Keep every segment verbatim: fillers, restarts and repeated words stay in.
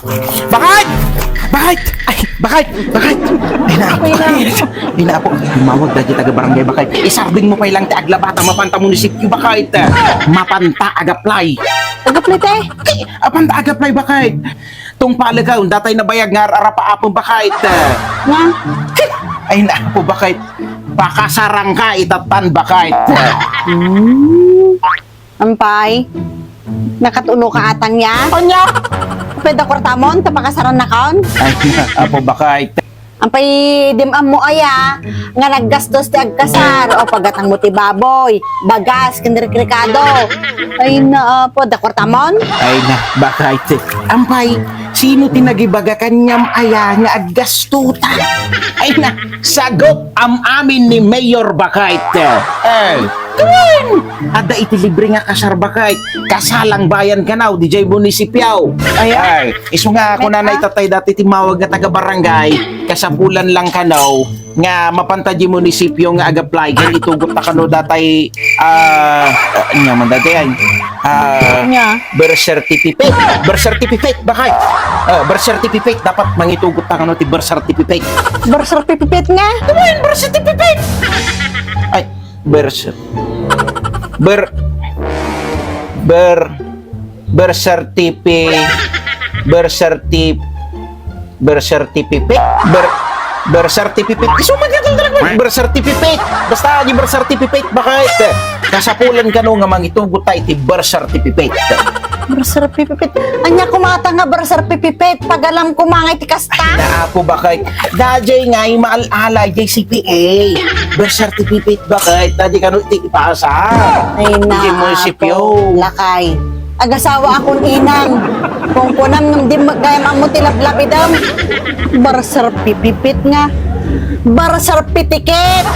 Bakit? Bakit? Ay, bakit? Bakit? Ay, naapo. Ay, naapo. Tumawag dagiti taga-barangay, bakit? Isardengmo pay lang ti aglabata, mapanta munisipyo, bakit? Mapanta ag-apply. Ag-apply, te? Ay, apanta ag-apply, bakit? Tungpalek, ah, datay nabayag nga ar-arapaapen, bakit? Nga? Ay, naapo, bakit? Pakasarangka, itatan, bakit? Hmm. Ampay, nakatuno ka atang ya? Anya? Pwede ko tamon, ta pakasarannakon? Ay, apo, bakit? Ampay, dim ammo aya, nga naggastos ti agkasar, o paggatangmo ti baboy, bagas, ken rikado. Ay, naapo, dakor tamon? Ay na, bakit? Ampay, sino ti nagibaga kaniam aya nga aggastuta? Ay na, sagup am-amin ni Mayor, bakit? Eh, Gwen! Adda iti libre nga kasar, bakit? Kasalang bayan kanaw, dijay munisipyo. Ay, ay. Ay, isu nga, kunana itatay dati ti mawag nga taga-barangay, kasapulan lang kanaw, nga mapanta di munisipyo nga ag-apply, ken itugot ta kano datay, ah, ah, anya man dati ay? Ah, anya? Birth certificate. Birth certificate, bakit? Ah, birth certificate, dapat mangitugot ta kano ti birth certificate. Birth certificate nga? Ano yung birth certificate? Ay, Birth cer-, ber-, ber-, birth certifi-, birth certi-, birth certificate, ber-, birth certificate. Isu man dito talaga, birth certificate. Basta, di birth certificate, bakit? Kasapulan kano nga mangitugot ta iti birth certificate. Birth certificate. Anya kumata nga birth certificate? Pagalam ko mangay ti kasta. Naapo, bakit? Dajay nga, maal-ala, jay C P A. Birth certificate, bakit? Dajay kano iti ipasa. Ay, iti munisipyo. Lakay. Agasawa akon inang. Kung kunam nung di magkayam amo ti lablabidam. Birth certificate nga. Birth certificate.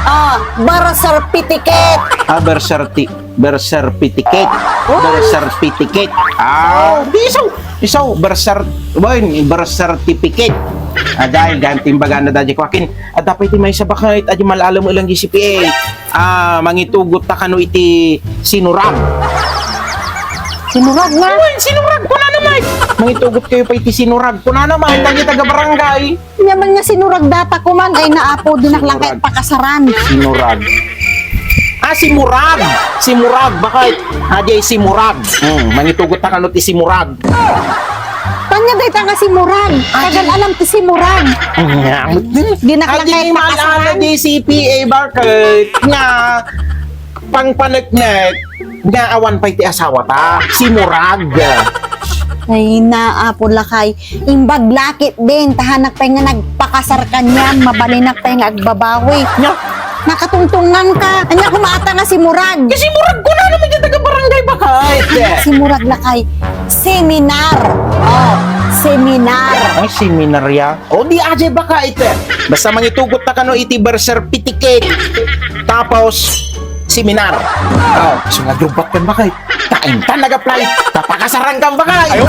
Ah, birth certificate. Ah, birth certi-, birth certificate. Oh. Birth certificate. Ah, di isu, isu, birth cer-, wen, birth certificate. Aday, ganti imbaga na dadi ko akin. Adda pay ti maysa, bakit? Adi mal-alam lang di C P A. Ah, mangitugot ta kano iti sinurag. Sinurag nga? Wen, sinurag, kunana met. Mangitugot kayo pay iti sinurag, kunana met. Dadi taga-barangay. Nya man nga sinurag data ko man, ay naapo, dinak lang kay pakasaran. Sinurag. Ah, simurag. Simurag, bakit? Ah, di ay simurag. Hmm, mangitugot ta kano ti simurag. Ania dayta nga simurag? Ah, tagal alam ti simurag. Dinak lang kay pakasaran. Di C P A, bakit? Nga, pangpaneknek, nga awan pay ti asawa ta. Simurag. Ay, naapo lakay. Imbag lakit din, tahanak pay nga nagpakasar kaniam, mabalinak pay nga agbabawi. Nya? Nakatungtungan ka. Anya kumata nga simurag? Kasi murag ko na naman yung taga-barangay, bakit? Simurag lakay. Seminar. Oh, seminar. Ay, seminar ya. O, di ajay, bakit? Basta mangitugot ta kano iti birth certificate. Tapos, seminar. Oh, so nagrubat kan, bakit? Taintan nag-apply. Tapakasaran kan, bakit? Ayaw.